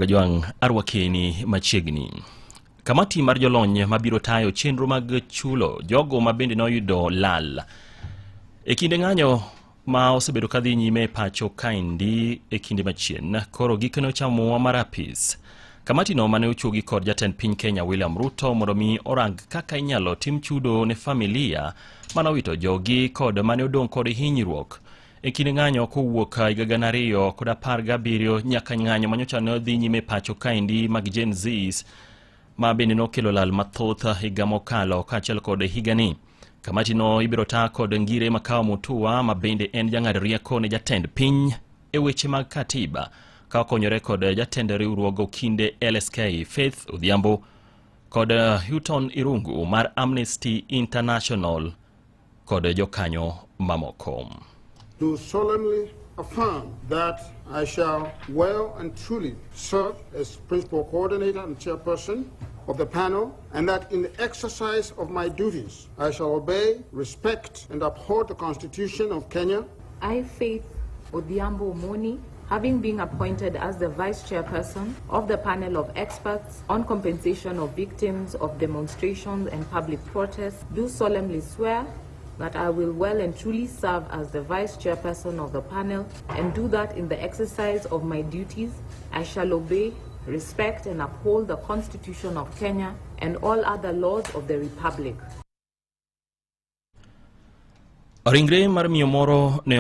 Gajwang' arwakeni machiegni. Kamati mar jolony mabiro tayo chenro mag chulo jogo ma bende noyudo lal e kinde ng'anyo ma osebedo kadhi nyime e pacho kaendi e kinde machien koro gikone ochamo mar apis. Kamatino mane ochuogi kod jatend piny Kenya William Ruto mondo mi orang kaka inyalo tim chudo ne familia mane owito jogi kod mane odong' kod hinyruok e kinde ng'anyo kowuok higa 2017 nyaka ng'anyo manyocha ne odhi nyime e pacho kaendi mag Gen Zs ma bende nokelo lal mathoth higa mokalo kaachiel kod higani. Kamatino ibiro ta kod Ngire Makau Mutua ma bende en jang'ad rieko ne jatend piny e weche mag katiba ka okonyore kod jatend riwruog okinde LSK Faith Odhiambo kod Houghton Irungu mar Amnesty International kod jokanyo mamoko. Do solemnly affirm that I shall well and truly serve as principal coordinator and chairperson of the panel, and that in the exercise of my duties, I shall obey, respect, and uphold the Constitution of Kenya. I, Faith Odhiambo Omoni, having been appointed as the vice chairperson of the panel of experts on compensation of victims of demonstrations and public protests, do solemnly swear that I will well and truly serve as the vice chairperson of the panel and do that in the exercise of my duties. I shall obey, respect, and uphold the Constitution of Kenya and all other laws of the Republic. Ringre mar miyo moro ne